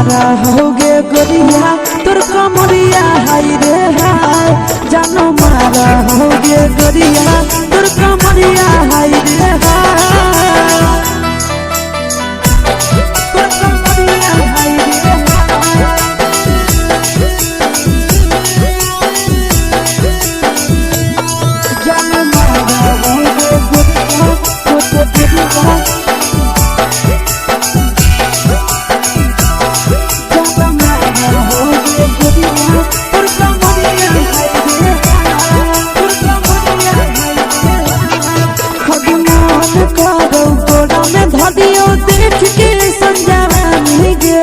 मारा होगे गोरिया तोर कमरिया हाय रे हाय। जानो मारा होगे गोरिया तोर कमरिया हाय रे हाय। तोर कमरिया हाय रे हाय। जानो मारा होगे गोरिया तोर कमरिया। देख के संजानी गे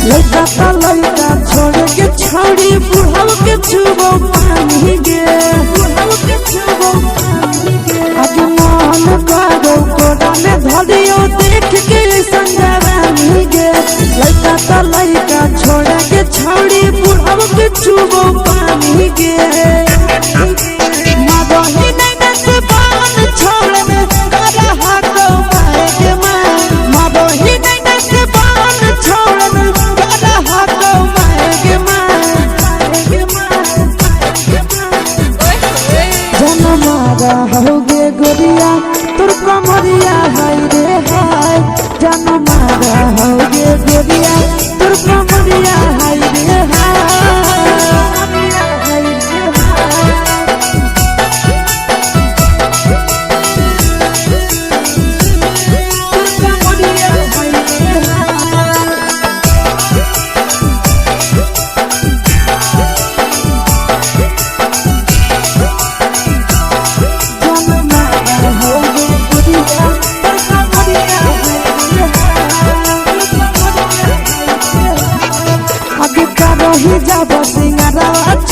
लड़का ता लड़का छोड़ के छोड़ी बुढ़ाव के छुबो पानी गे बुढ़ाव के छुबो पानी गे। आज मन करो कोड़ा में धरियो देख के संजानी गे लड़का ता लड़का छोड़ के छोड़ी बुढ़ाव के छुबो पानी गे। मादोही नहीं नस पान छोड़ में करा हाको मारे के मां। मादोही नहीं नस पान छोड़ में करा हाको मारे के मां। जन मारा होगे गोरिया तोर कमरिया हाय रे हाय। जन मारा होगे गोरिया तोर कमरिया हाय रे हाय।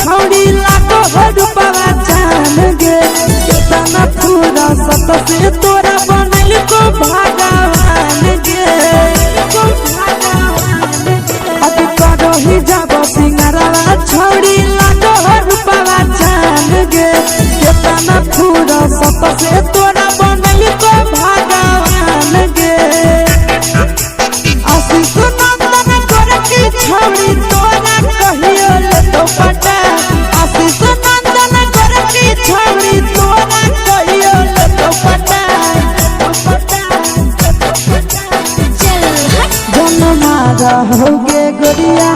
छौड़ी लागो रूपवा जान गे केतना पूरा सत से तोरा बनल को भगवान गे। अब करही जाब सिंगारवा छौड़ी लागो रूपवा जान गे केतना पूरा सत से तोरा बनल को भगवान गे। आशीष नंदन गोरकी छौड़ी तोरा कहियो ले तो पटा। आशीष नंदन गोरकी छौड़ी तोरा कहियो ले तो पटा। जन मारा होगे गोरिया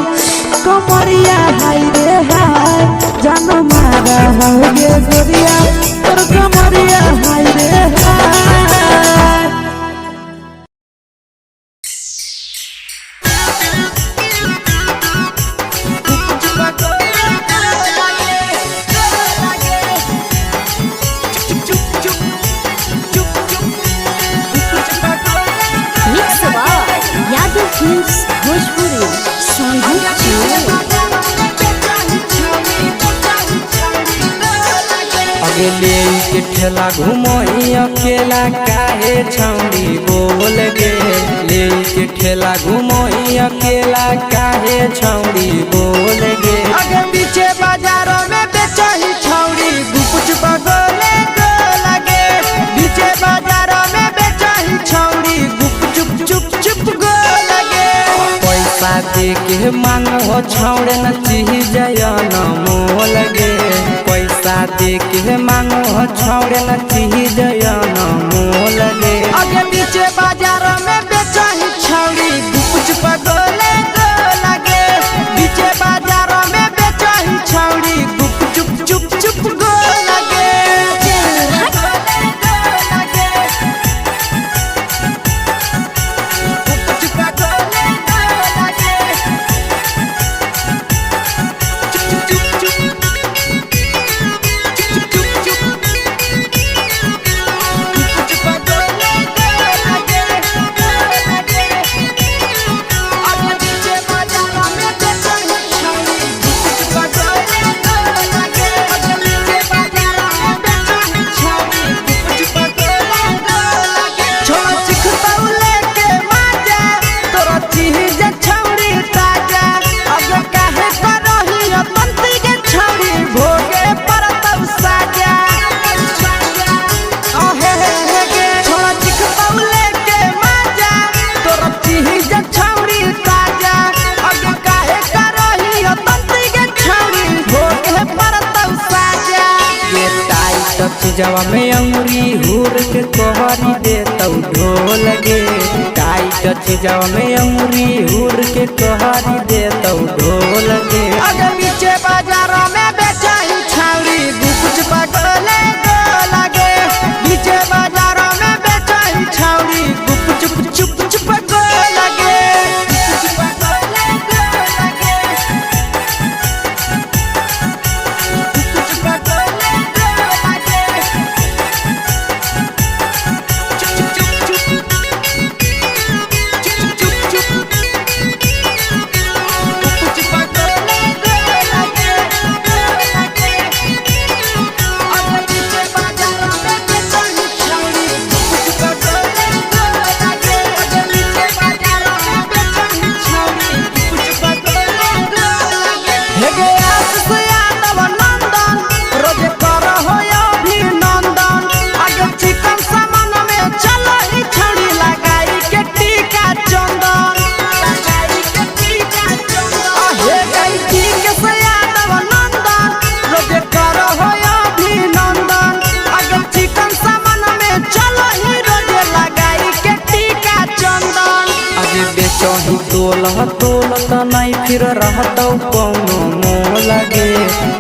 कमरिया हाय रे हाय। जन मारा होगे गोरिया तोर कमरिया हाय रे हाय। Mix by Yadav films Bhojpuri Sonbhadra. अगले के ठेला घुमोही अकेला काहे छौड़ी बोल गे। ले के ठेला घुमोही अकेला काहे छौड़ी बोल गे। आगे पीछे बाजारों में बेचही छौड़ी गुपच बगोले गो लगे। पीछे बाजारों में बेचही छौड़ी गुप चुप चुप चुप गो लगे। पैसा दे के मांगो छौड़े न चीज न मोल गे। पैसा दे के मांगो छौड़े न चीज न मोल गे। आगे पीछे बाजारों में बेचही छौड़ी गुपच बगोले गो लगे। पीछे बाजारों में बेचही छौड़ी गुप चुप चुप चुप गो लगे। चीजवा में अंगुरी हुर के कोहरी दे तौ ढोल गे। टाइट चीजवा में अंगुरी हुर के कोहरी दे तौ ढोल गे। अगे बीचे बाजार में बेचाही छाउरी गुपचुप गोले गोलागे। बीचे बाजार में बेचाही छाउरी गुपचुप चुप चुप गोलागे। गुपचुप गोले गोलागे। गुपचुप गोले गोलागे। चुप चुप चुप चुप चुप चुप गुपचुप गोले गोलागे गोलागे। अगे बीचे बाजार में बेचाही छाउरी गुपचुप गोले गोलागे। अगे बीचे बाजार में बेचाही छाउरी गुपचुप गोले गोलागे। हे गे आशीष यादव नंदन रोज कर हो अभिनंदन। आगे चिकन सामान में चलो ही छड़ी लगाई के टीका चंदन। लगाई के टीका चंदन। हे गई ठीक से यादव नंदन रोज कर हो अभिनंदन। आगे चिकन सामान में चलो ही रोज लगाई के टीका चंदन। अगे बेचही तोल तोल त नहीं फिर रहतौ कौनो मोल गे।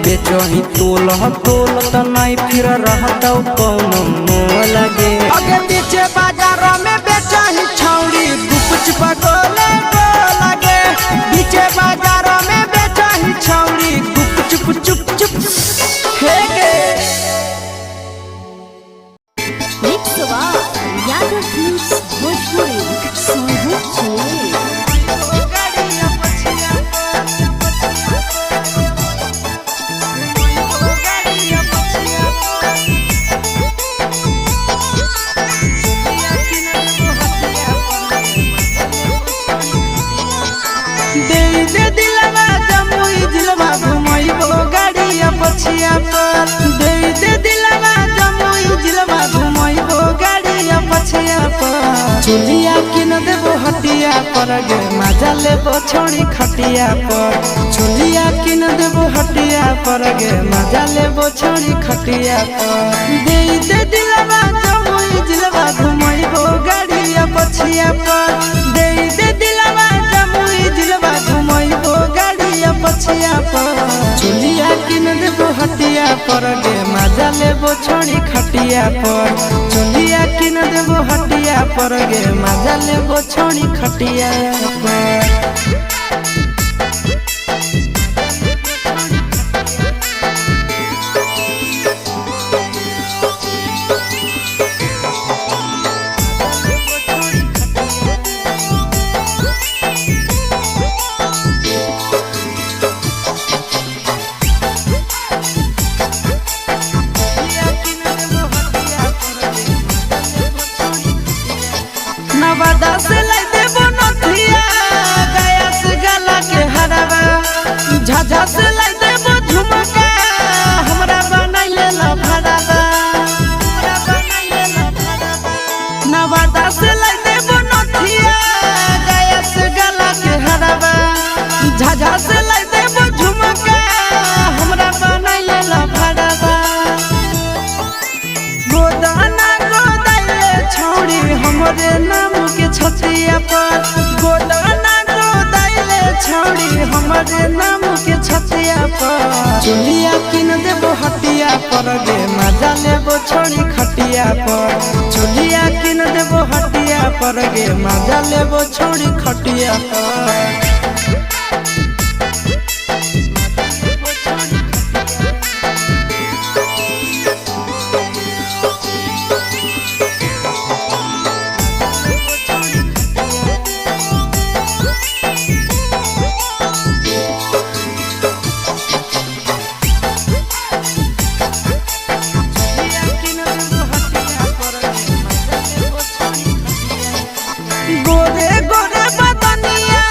बेचही तोल तोल त नहीं फिर रहतौ कौनो मोल गे। अगे बीचे बाजार में बेचाही छौड़ी गुपचुप गोले गोलागे। बीचे बाजार में बेचाही छौड़ी गुपचुप चुप चुप हे गे। Mix by Yadav films Bhojpuri Sonu Chile. दे दे दिलवा जमुई जिलवा घुमैबो गाड़िया पछिया पर। दे दे दिलवा जमुई जिलवा घुमैबो गाड़िया पछिया पर। चुलिया किन देबो हटिया पर गे मजा लेबो छोड़ी खटिया पर। चुलिया किन देबो हटिया पर गे मजा लेबो छोड़ी खटिया पर। दे दे दिलवा जमुई जिलवा घुमैबो गाड़िया पछिया पर। दे दे दिलवा जमुई जिलवा घुमैबो गाड़िया पछिया पर। चुलिया किन देबो हटिया पर गे मजा लेबो छोड़ी खटिया पर। चुलिया किन देबो हटिया पर गे मजा लेबो छोड़ी खटिया पर। नवादा से लाई देबो नथिया गया से गला के हरावा। झाझा से लाई देबो झुमका हमरा बनाइले ला भरावा। नवादा से लाई देबो नथिया गया से गला के हरावा। झाझा से लाई देबो झुमका हमरा बनाइले ला भरावा। गोदाना गोदाइले छौड़ी हमरे नाम के छतिया पर। गोदाना गोदाइले छौड़ी हमरे नाम के छतिया पर। चुलिया किन देबो हटिया पर गे मजा लेबो छोड़ी खटिया पर। चुलिया किन देबो हटिया पर गे मजा लेबो छोड़ी खटिया पर। गोरे गोरे बदनिया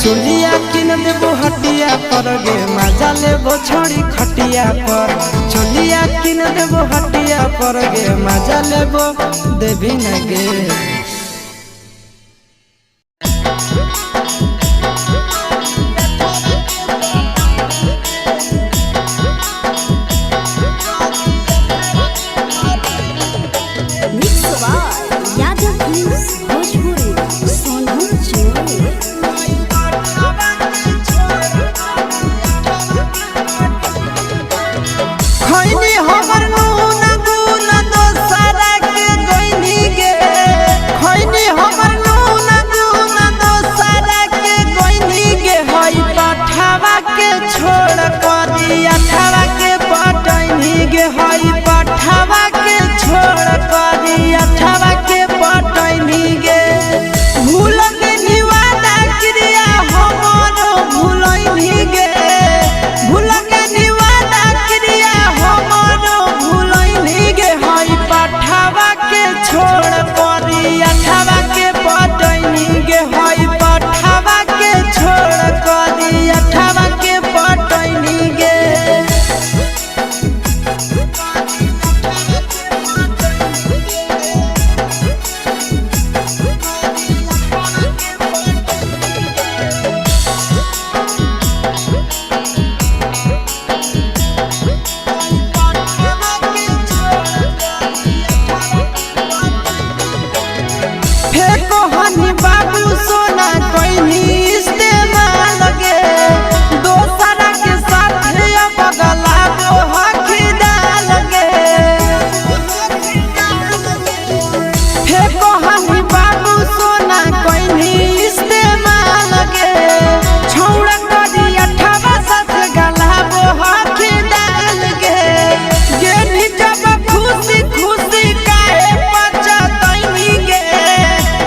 चोलिया किन देबो हटिया पर गे मजा लेबो छोड़ी खटिया पर। चोलिया किन देबो हटिया पर गे मजा लेबो देवी न गे। Mix by Yadav films Bhojpuri Sonpur Jamui. खैनी हमर नून गुन दोसरा के गइनी गे। खैनी हमर नून गुन दोसरा के गइनी गे। हई पठावा के छोड़ करी अठावा के पटैनी गे। हई पठावा के छोड़ करी अठावा के पटैनी गे। भूल गेनी वादा क्रिया हमर भूलैनी गे। भूल गेनी वादा क्रिया हमर भूलैनी गे। हई पठावा के छोड़ करी अठावा के पटैनी गे। हई पठावा के छोड़ करी अठावा के पटैनी गे। फेको हनी बाबू सोना कोइनी इस्तेमाल गे। दोसरा के साथ अब गला गो हकीदाल गे। फेको हनी बाबू सोना कोइनी इस्तेमाल गे। छौड़ा करी अठावा सस गला गो हकीदाल गे। गेनी जब खुशी खुशी काहे पचतैनी गे।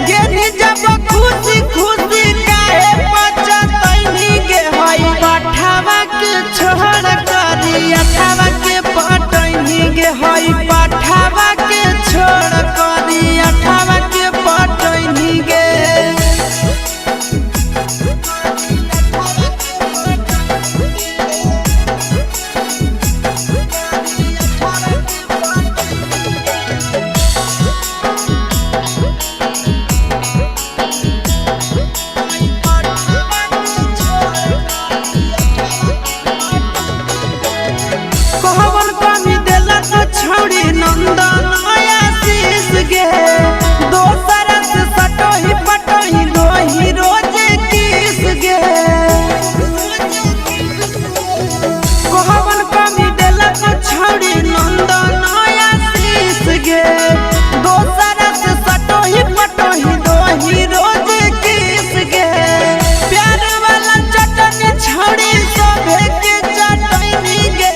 गेनी जब खुशी खुशी काहे पचतैनी गे। हई पठावा के छोड़ करी अठावा के पटैनी गे। हई पठावा के छोड़ करी अठावा के पटैनी गे। कहवन कमी देलक छौड़ी नंदन आशीष गे। दोसर से सटोही पटोही लोही रोज किस गे। कहवन कमी देलक छौड़ी नंदन आशीष गे। दोसर से सटोही पटोही लोही रोज किस गे। प्यार वाला चटनी छौड़ी सभे के चटनी गे।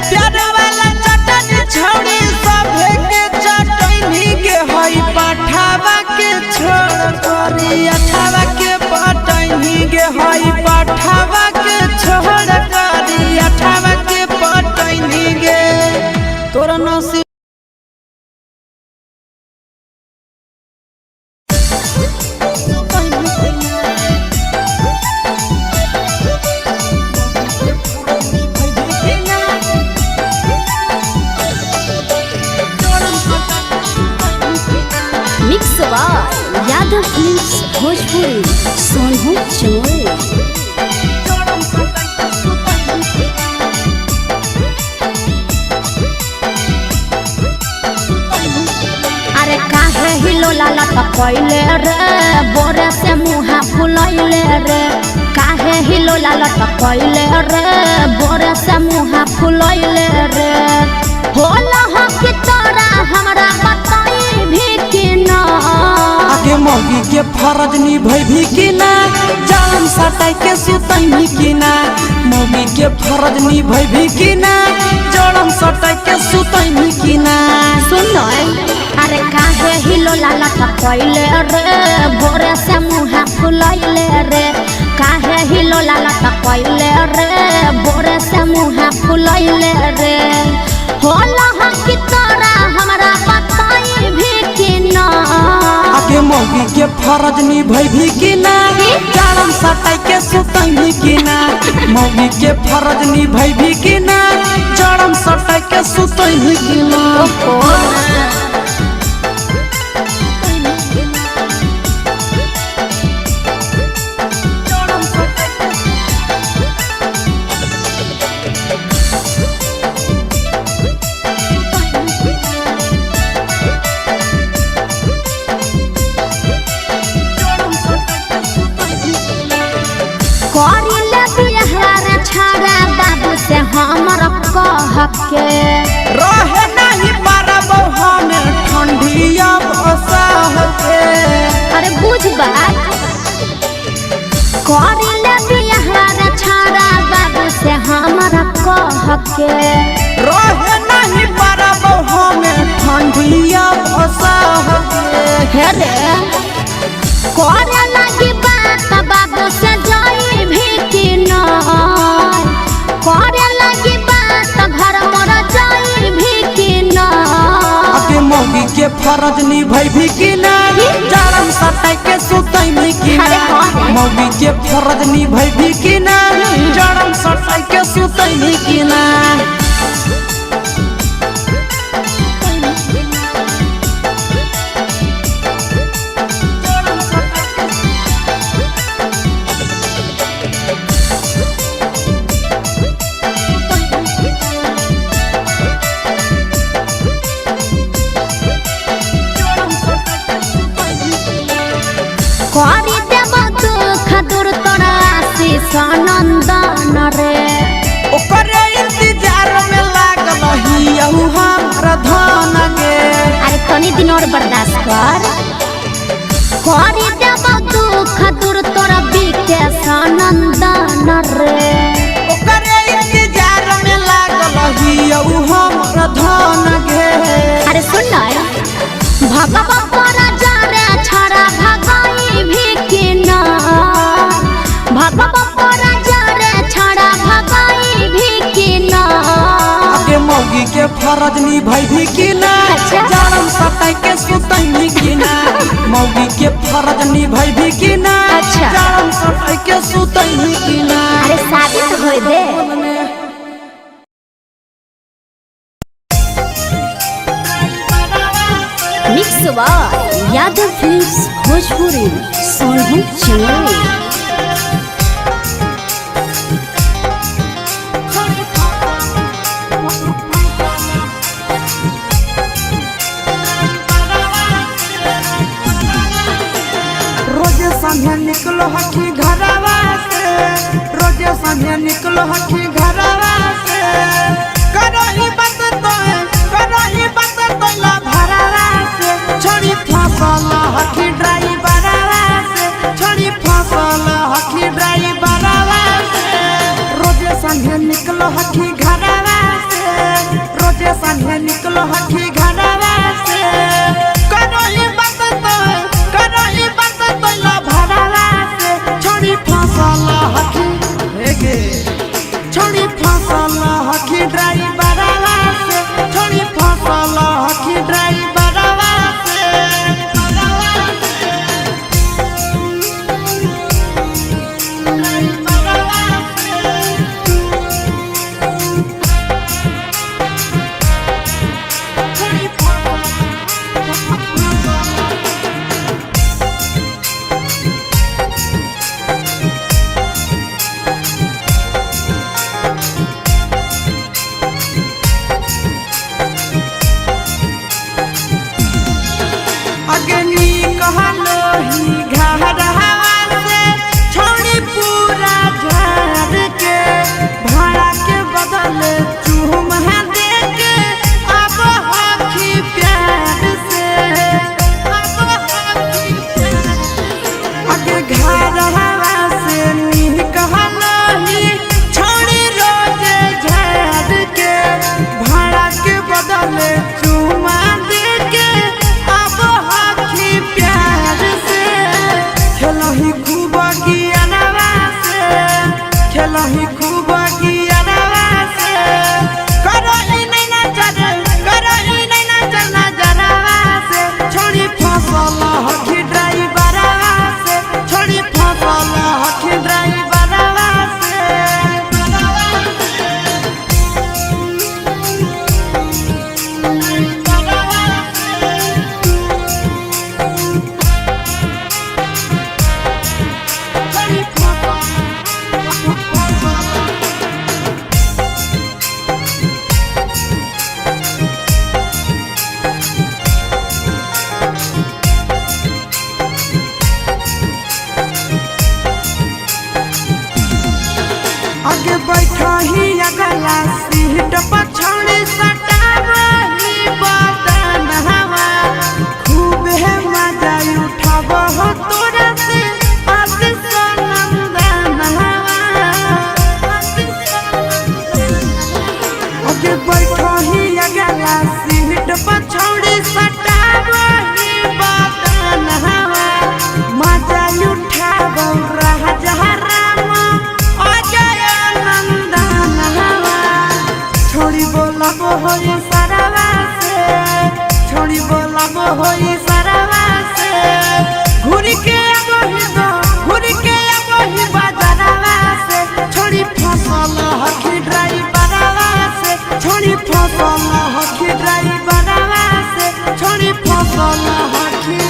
प्यार वाला चटनी छौड़ी सभे के चटनी गे। हई पठावा के छोड़ करी अठावा के पटैनी गे। हई पठावा के छोड़ करी अठावा के पटैनी गे। तोरा नसीब mix by Yadav films Bhojpuri Sonpur Jamui. अरे काहे हिलोला लटकैले रे बोरे से मुहा फुलैले रे। काहे हिलोला लटकैले रे बोरे से मुहा फुलैले रे। होला हो कि तोरा हमरा बताई भी कि ना। आगे मौगी के फरज निभैभी कि ना, जान सटाई के सुतैनी कि ना। मौगी के फरज निभैभी कि ना, जड़म सटाई के सुतैनी कि ना। सुन अरे काहे हिलोला लटकैले रे बोरे से मुहा फुलैले रे। काहे हिलोला लटकैले रे बोरे से मुहा फुलैले रे। होला हो कि तोरा हमरा बताई भी कि ना। आगे मौगी के फरज निभैभी कि ना, जाड़म सटाई के सुतैभी कि ना? मौगी के फरज निभैभी कि ना? जाड़म सटाई के सुतैभी कि ना? करिले बिहार छाड़ा बाबू से हमर कह के। रहे नहीं पारब हम ठंडिया बसाह के। अरे बुझ बात, करिले बिहार छाड़ा बाबू से हमर कह के। रहे नहीं पारब हम ठंडिया बसाह के। हे रे, करे लगी बात बाबू से जाई भी कि न? करे लगी बात घर मर जाई भी कि न? अके मौगी के फरज निभैभी कि ना? जाड़म सटाई के सुतैभी कि ना? अरे हाँ रे। मौगी के फरज निभैभी कि ना? जाड़म सटाई के सुतैभी कि ना? करी देब दुख दूर तोरा आशीष नंदन रे। ओकरे इंतजार में लागल हियहु हमरा धन के। अरे तनी दिन और बर्दाश्त कर। करी देब दुख दूर तोरा विकेश नंदन रे। ओकरे इंतजार में लागल हियहु हमरा धन के। अरे सुन न, भगवा पर जा रे छड़ा भगाई भी कि न? भगवा पर जा रे छड़ा भगाई भी कि न? के मौगी के फरज निभैभी कि ना? अच्छा। जाड़म सटाई के सुतैभी कि ना? मौगी के फरज निभैभी कि ना? अच्छा। जाड़म सटाई के सुतैभी कि ना? अरे शादी तो होए दे। Mix by Yadav films Bhojpuri Sonhu Chennai. रोज संझे निकलो हखी घरवा से, रोज संझे निकलो हखी घरवा से। करो ही बात तो, करो ही बात तो ला भरवा से। छोड़ी फसल हखी ड्राइवरवा से, छोड़ी फसल हखी ड्राइवरवा से। रोज संझे निकलो हखी घरवा से, रोज संझे निकलो हखी घरवा से। करो ही बात तो, करो ही बात तो ला भरवा से। छोड़ी फसल हखी हे गे, छोड़ी फसल हखी ड्राइवरवा से, छोड़ी फसल हखी ड्राइवरवा। अगला सीट पर छौड़ी सटावही बदन हवा खूब है मजा उठाब हो तोरा से आशीष नंदन हवा। ओके बैठो ही अगला सीट पर छौड़ी सटावही बदन हवा मजा उठाब राजा राम अजय नंदन हवा। छोड़ी बोलब होई सरवा से, छोड़ी बोलब होई सरवा से, घूर के अबही दो घूर के अबही बाजारवा से, छोड़ी फसल हखी ड्राइवरवा से, छोड़ी फसल हखी ड्राइवरवा से, छोड़ी फसल हखी।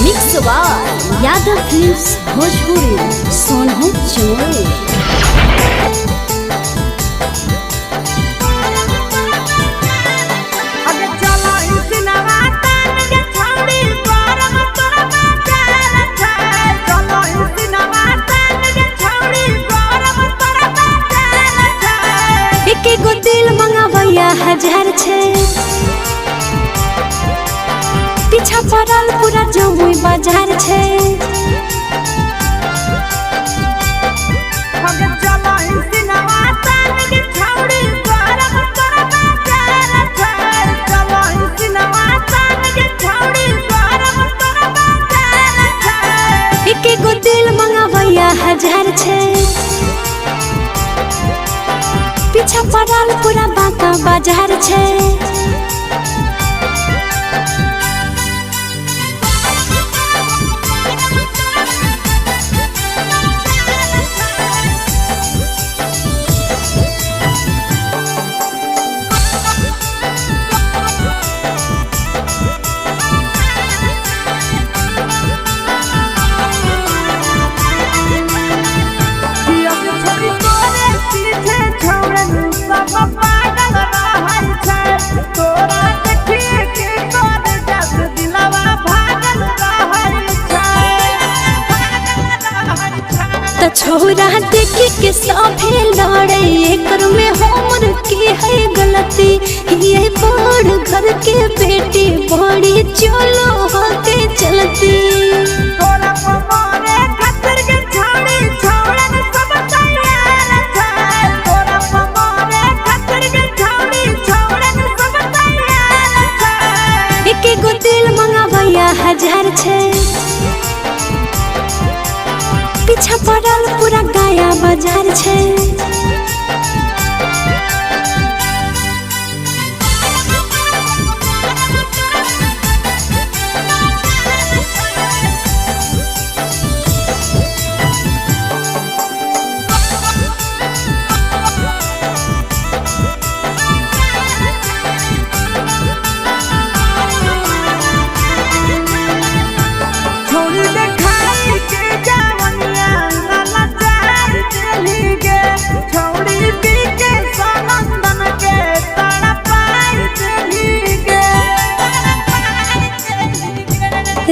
Mix by Yadav films Bhojpuri Sonu Chamoli. अगे चलो इसिनवा तान के छौड़ी गरम तोरा बाजार छै, चलो इसिनवा तान के छौड़ी गरम तोरा बाजार छै। एके गो दिल मंगावैया हजार छै, पीछा पड़ल पूरा जमुई बाजार छै। अगे चलो इसिनवा तान के छौड़ी गरम तोरा बाजार छै, चलो इसिनवा तान के छौड़ी गरम तोरा बाजार छै। एके गो दिल मंगावैया हजार छै, पीछा पड़ल पूरा बांका बाजार छै। के छोड़ी तोरे पीछे छौड़न सब पागल रहल छै, तोरा देखिए के तोर जस दिलवा भागल रहल छै, भागल रहल छै। त छोरा देखे के सभे लड़े, एकर में हमर के है गलती, ये बड़ घर के बेटी बड़ी चलो होके चलती। तोरा पमरे खातिर के छौड़ी छौड़न सब तैयार छै, तोरा पमरे खातिर के छौड़ी छौड़न सब तैयार छै। एके गो दिल मंगावैया हजार छै, पीछा पड़ल पूरा गाया बाजार छै। छोड़ी देखाई के जावनिया लाला चार चली गे, छोड़ी पी के सनंदन के तड़ा पार चली गे।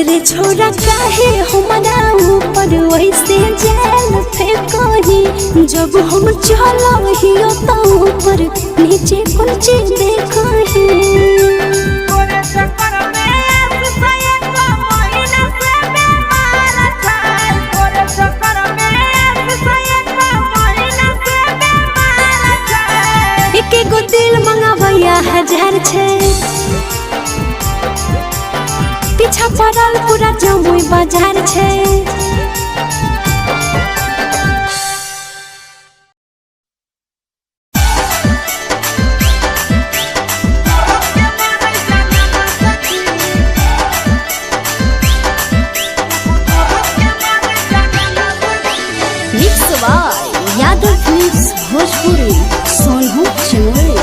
रे छोरा काहे हमरा ऊपर वैसे जाल फेंकही, जब हम चलहियो त ऊपर नीचे कुछ देखही। तोरे चक्कर में आस एक महीना से बीमार छै, तोरे चक्कर में आस एक महीना से बीमार छै। एके गो दिल मंगावैया हजार छै, पीछा पड़ल पूरा जमुई बाजार छै। Mix by Yadav films Bhojpuri Sonu Chamoli.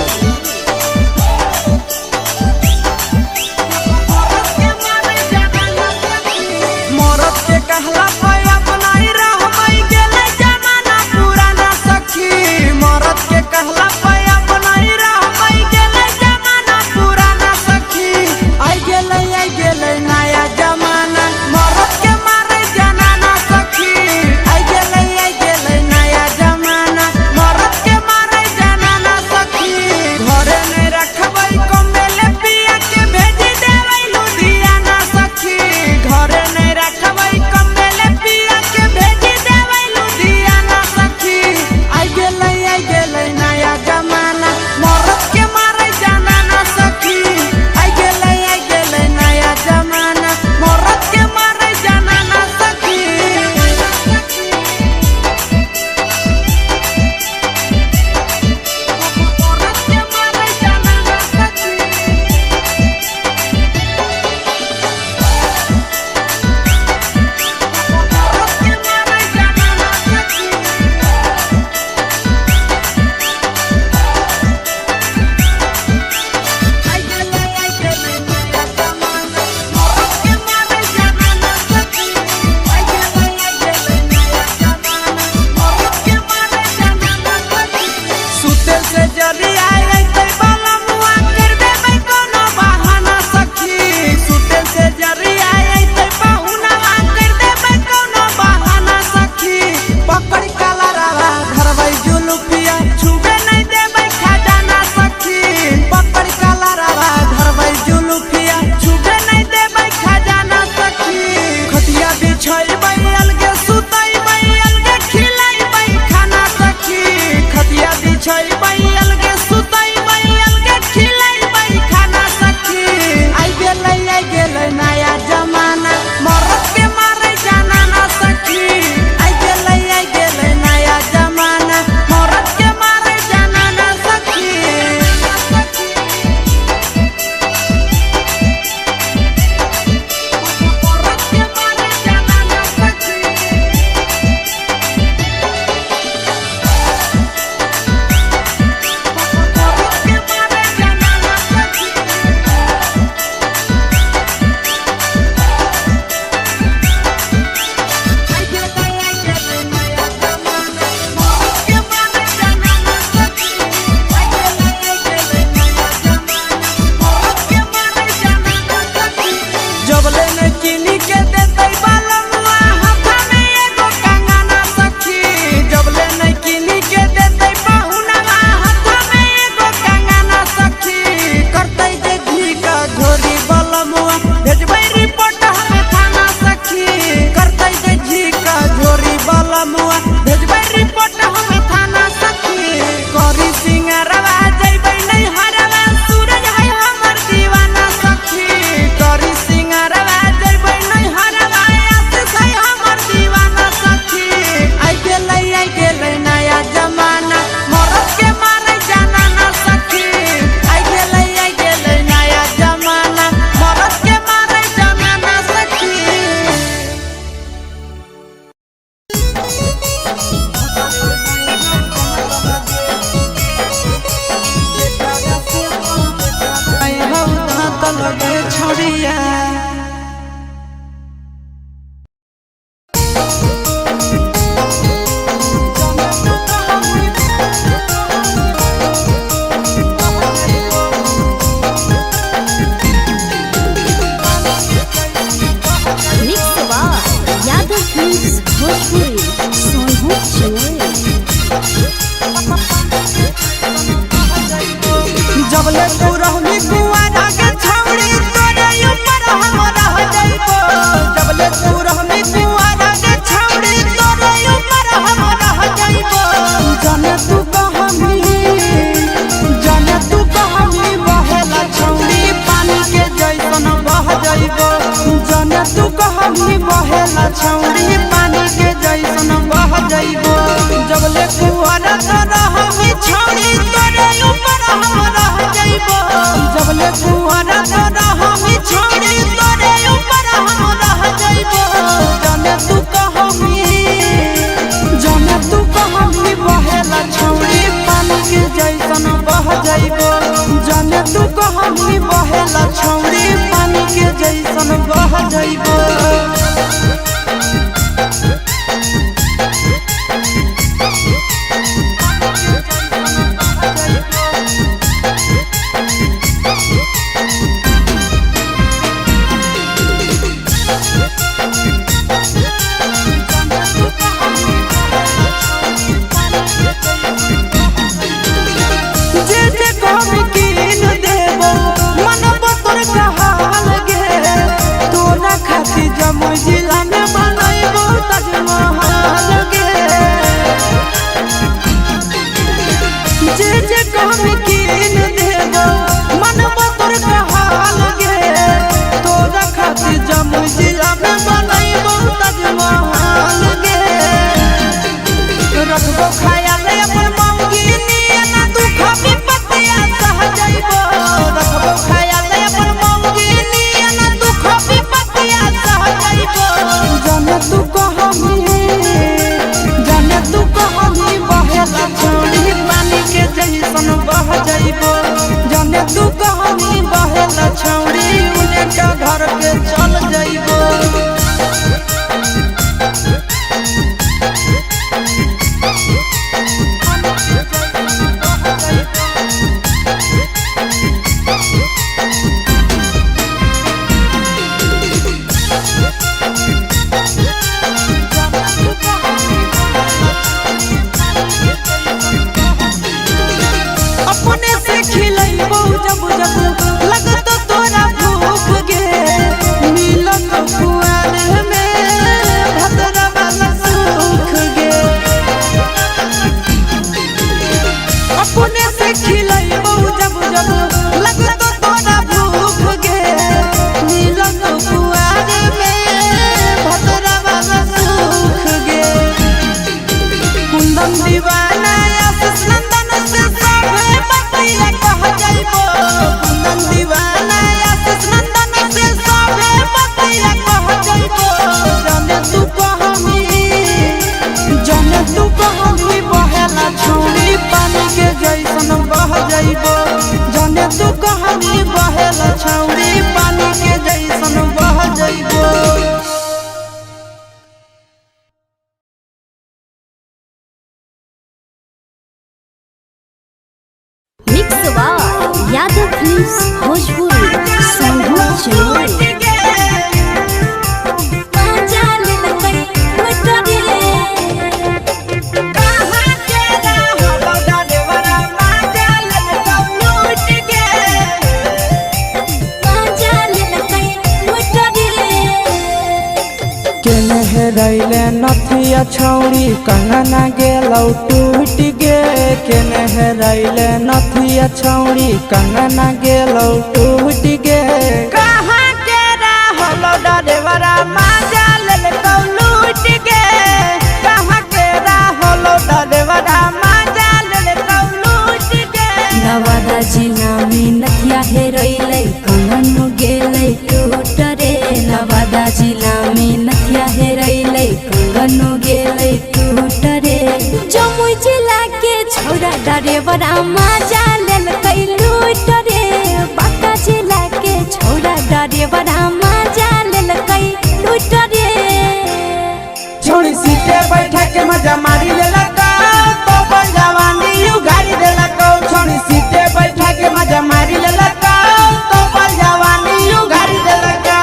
मरद के कहला पे अपनाई रहमई गेले जमाना पुराना सखी, मरद के कहला पे अपनाई रह बिछैबै अलगे सुतैबै अलगे खिलैबै खाना सखी। खटिया बिछैबै अलगे सुतैबै अलगे खिलैबै खाना सखी। आई गेलै आई गेलै नया जमाना मरद के मारे जाना ना सखी। आई गेलै आई गेलै नया जमाना मरद के मारे जाना ना सखी। मरद के मारे जाना ना सखी। मरद के मारे जाना ना सखी। आई गेलै आई गेलै नया जमाना मरद के मारे जाना ना सखी। आई गेलै आई गेलै नया जमाना मरद के मारे जाना ना सखी। जबले न किनी के देतै बालमुआ हाथा में एगो कंगना सखी। जबले न किनी के देतै पहुनवा हाथा में एगो कंगना सखी। करतै जे घी का घोरी बालमुआ भेजबै रिपोर्ट हमें थाना सखी। करतै जे घी का घोरी बालमुआ भेजबै रिपोर्ट हमें थाना सखी। करी सिंगरवा जइबै नहीं हरवा सूरज है हमर दीवाना सखी। करी सिंगरवा जइबै नहीं हरवा आशीष है हमर दीवाना सखी। आई गेलै आई गेलै नया जमाना मरद के मारे जाना ना सखी। आई गेलै आई गेलै नया जमाना मरद के मारे जाना ना सखी। आई हौ दाँत लगे छोड़िया। Mix by Yadav films Bhojpuri Sonu Chinoy. जबले तू रहमी कुआरा के छौड़ी तोरे ऊपर हम रह जइबो। जबले तू रहमी कुआरा के छौड़ी तोरे ऊपर हम रह जइबो। जाने तू कहमी जाने तू कहमी बहेला छौड़ी पानी के जैसन बह जइबो। जाने तू कहमी बहेला छौड़ी पानी के जैसन बह जइबो। जबले कुआरा तो रहमी छौड़ी तोरे ऊपर हम रह जइबो। जबले कुआरा तो रहमी छौड़ी तोरे ऊपर हम रह जइबो। जाने तू कहमी जाने तू कहमी बहेला छौड़ी पानी के जैसन बह जइबो। जाने तू कहमी बहेला छौड़ी पानी के जैसन बह जइबो। जे जे कहबी कीन देबो मनब तोर कहाल गे। तोरा खातिर जमुई जिला में बनैबो ताजमहल गे। जे जे कहबी कीन देबो मनब तोर कहाल गे। तोरा खातिर जमुई जिला में बनैबो ताजमहल गे। रखबो ख्याल अपन मौगी नियन दुख विपत्तिया सह जइबो। रखबो ख्याल अपन मौगी नियन दुख विपत्तिया सह जइबो। जाने तू कहमी जाने तू कहमी बहेला छौड़ी पानी के जैसन बह जइबो। जाने तू कहमी बहेला छौड़ी उने का घर के चल जइबो। अपने से खिलैबो जब जब लगतो तोरा भूख। तू कहनी बहेला छौरी पानी के जैसन बह जइबो। Mix by Yadav films Bhojpuri Sandhu Chamoli. केने हेरैले नथिया छौरी कंगना गेलौ टूट गे। केने हेरैले नथिया छौरी कंगना गेलौ टूट गे। कहाँ के रहलो डरेवरा माजा लेलकौ लूट गे। कहाँ के रहलो डरेवरा माजा लेलकौ लूट गे। नवादा जिला में नथिया हेरैलै कंगन गेलै टूट रे। नवादा जिला में नथिया हेरैलै कंगन गेलै टूट रे। जमुई जिला के छौरा डरेवरा माजा लेलकै लूट रे। बांका जिला के छौरा डरेवरा माजा लेलकै लूट रे। छोड़ी सीटे बैठा के मजा मारी लेलकौ तो बन जवानी उगारी देलकौ। छोड़ी सीटे बैठा के मजा मारी लेलकौ तो बन जवानी उगारी देलकौ।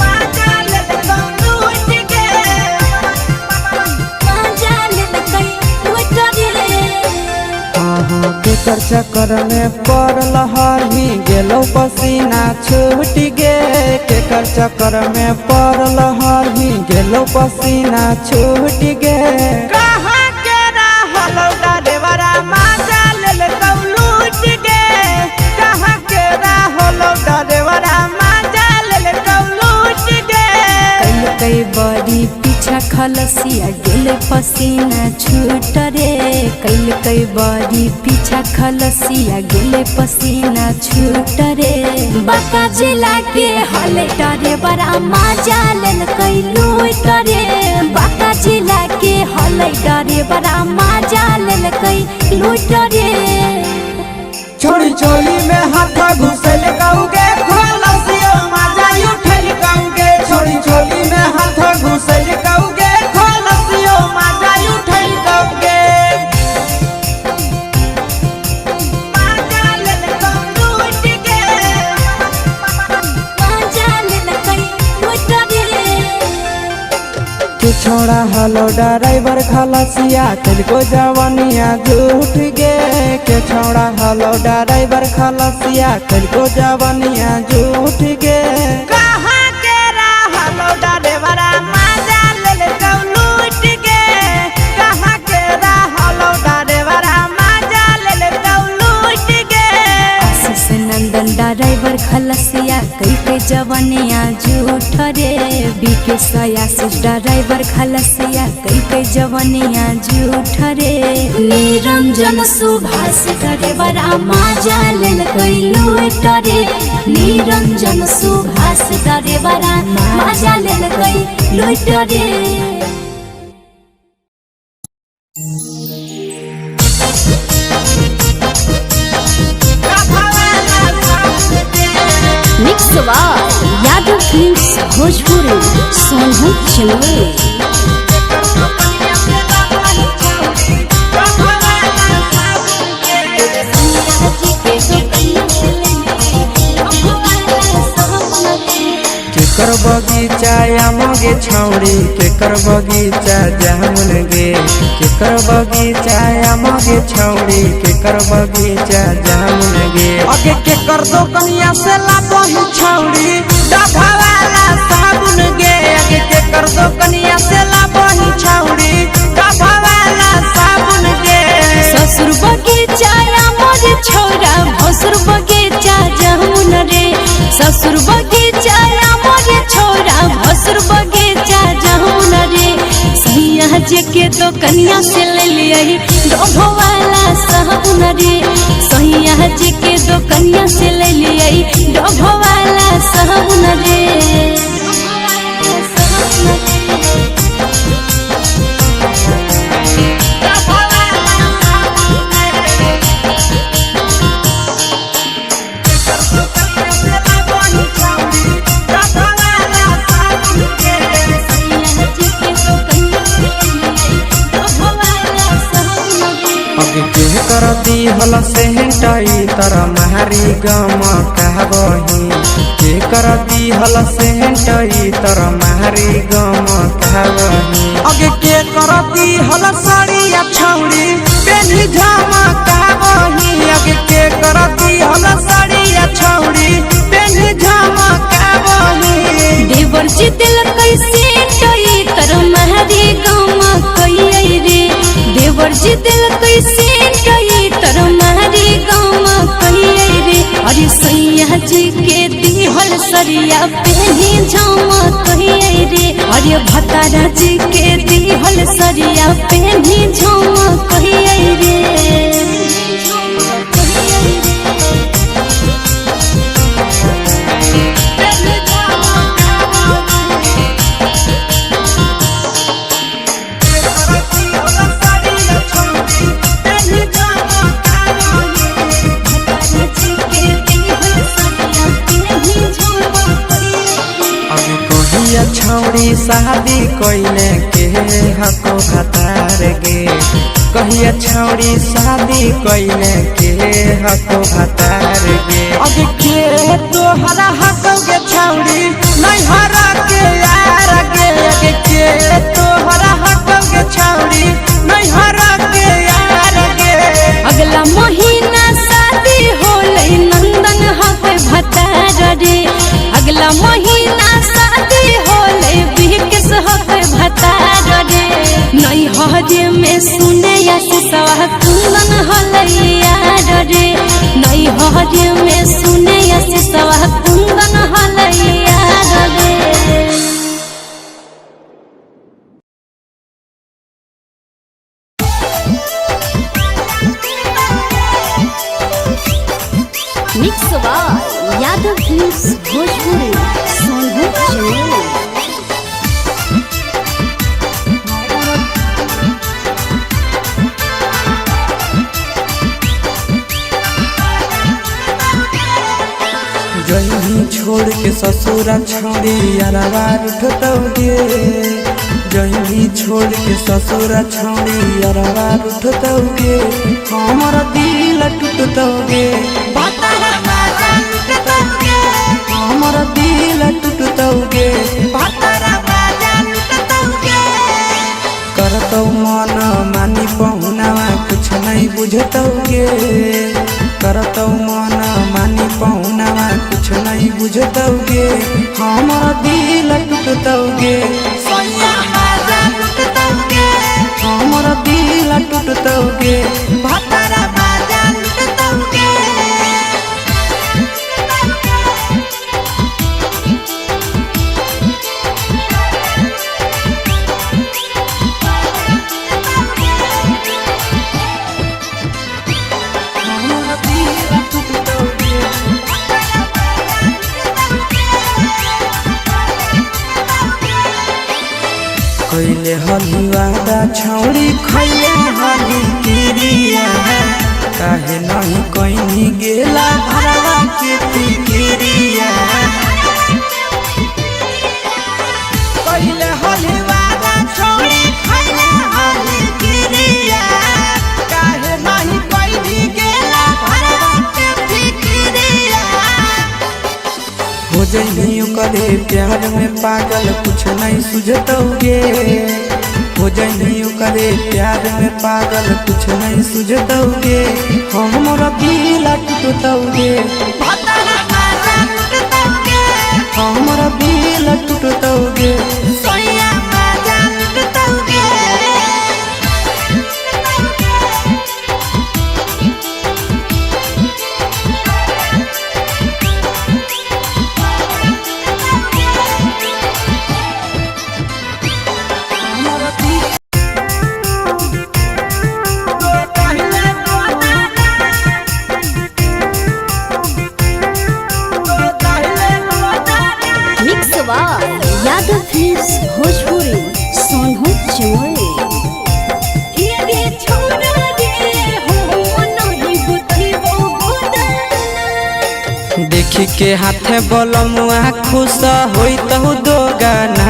माजा लेलकौ लूट गे। माजा लेलकै लूट रे। केकर चक्कर में पड़ल हही गेलौ पसीना छूट गे। केकर चक्कर में पड़ल हही गेलौ पसीना छूट गे। कहाँ के रहलो डरेवरा माजा लेलकौ लूट गे। कहाँ के रहलो डरेवरा माजा लेलकौ लूट गे। कई बड़ी पीछा खलसिया गेल पसीना छूट रे। कैल बड़ी पीछा खलसिया गेल पसीना छूट रे। बांका जिला के हले डरेवरा माजा लेलकै लूट रे। बांका जिला के हले डरेवरा माजा लेलकै लूट रे। छोड़ी चोली में हाथ घुसल कौगे खोलसियो माजा उठल कौगे। छोड़ी चोली में हाथ घुसल कौगे खोलसियो माजा उठल कौगे। माजा लेलकौ लूट गे। माजा लेलकै लूट रे। के छोड़ा हलो ड्राइवर खलसिया तिलको जवानिया झूठ गे। के छोड़ा हलो ड्राइवर खलसिया तिलको जवानिया झूठ गे। कहाँ के रहलो डरेवरा माजा लेलकौ लूट गे। कहाँ के रहलो डरेवरा माजा लेलकौ लूट गे। आशीष नंदन ड्राइवर खलसिया कई के जवनिया झूठ रे। बीके सयासी ड्राइवर खलसिया कई के जवनिया झूठ रे। निरंजन सुभाष ड्राइवरा माजा लेलकै लूट रे। निरंजन सुभाष ड्राइवरा माजा लेलकै लूट रे। Mix by Yadav films Bhojpuri Sonu Chamoli. केकर बगीचा आमगे छौरी केकर बगीचा जामुन गे। केकर बगीचा आमगे छौरी केकर बगीचा जामुन गे। अगे के कर दो कनिया से लाबही छौरी डभा वाला साबुन गे। अगे के कर दो कनिया से लाबही छौरी डभा वाला साबुन गे। ससुर बगीचा मोर छौरा भसुर बगीचा जामुन रे। ससुर बगीचा मोर छौरा भसुर बगीचा जामुन रे। सैया जे के तो कनिया से ले लियही डोभो वाला साबुन रे। सैया जे के तो कनिया से ले लियही डोभो वाला साबुन रे। दिहल सेहटई तर मारी गम कहबही, के कर दिहल सेहटई तर मारी गम कहबही। अगे के कर दिहल साड़िया छौड़ी पेन्ही झमकाबही, अगे के कर दिहल साड़िया छौड़ी पेन्ही झमकाबही। देवर जी दिल कैसे टई तर महरी गम कई रे, देवर जी दिल कैसे टई तर महरी गम कई रे। अरे सैया जी के दिहल सरिया पेनी झम कई रे, अरे भतारा जी के दिहल सरिया पेनी झम कई रे। अब कहिया छौड़ी शादी कइले के हको भतार गे, कहिया छौड़ी शादी कइले के हको भतार गे। अब के तोहरा हकौगे छौड़ी नैहरा के यार गे, अब के तोहरा हकौगे छौड़ी नैहरा के यार गे। अगला महीना शादी होलै नंदन हक भतार रे, अगला महीना शादी होलै बिकेश हक भतार रे। नैहर में सुने आशीषवा कुंदन होलै यार रे, नैहर में सुने आशीषवा कुंदन होलै यार रे। Mix by Yadav films Bhojpuri Sonu Chamoli. जही छोड़ के ससुरा छोड़ी अरवा उठतौ गे, जही छोड़ के ससुरा छोड़ी अरवा उठतौ गे, हमर दिल टूटतौ गे, हमर दिल टूटतौ गे। करतौ मन मानी पहुनावा कुछ नहीं बुझतौ गे, करतौ मन मानी पहुनावा कुछ नहीं बुझतौ गे, हमर दिल टूटतौ गे, हमर दिल टूटतौ गे। हमर दिल टूटतौ गे। कैले हली वादा छौड़ी खैले हली किरिया, काहे नहीं कहीं गेला भरवा के फिकिरिया। पहिले होली वाला छौड़ी खैले हली किरिया, काहे नहीं कोई गेला भरवा के फिकिरिया। हो जइनी ओकरे प्यार में पागल कुछ नहीं सुझतौ गे, हो जइनी ओकरे प्यार में पागल कुछ नहीं सुझतौ गे, हमर दिल टूटतौ गे, हमर दिल टूटतौ गे। सोया मजा लुटतौ गे। Mix by Yadav films Bhojpuri Sonu Chamoli. देखी के हाथे बलमुआ खुश होइतहु दो गाना,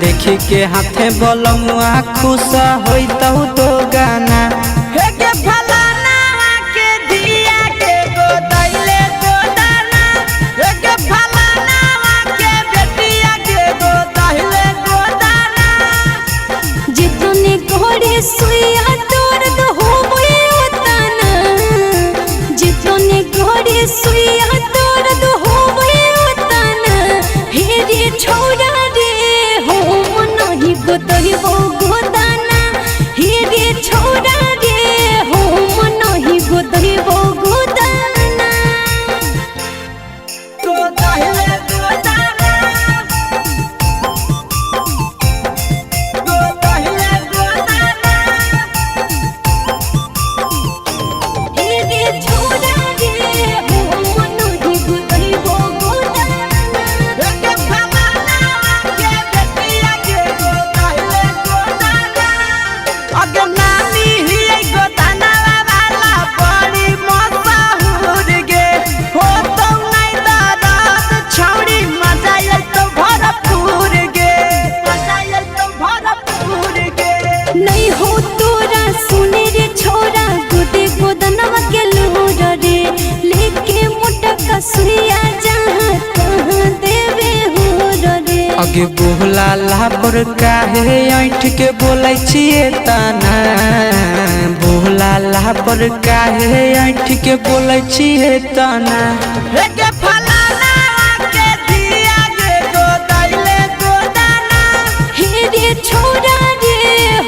देखी के हाथे बलमुआ खुश होइतहु दो गाना। हे के फलाना अगे बोला ला पर काहे ऐठ के बोलै छियै तना। बोला ला पर काहे ऐठ के बोलै छियै तना। के फलाना के दिया गे गोदाइले गोदाना। हे रे छोरा रे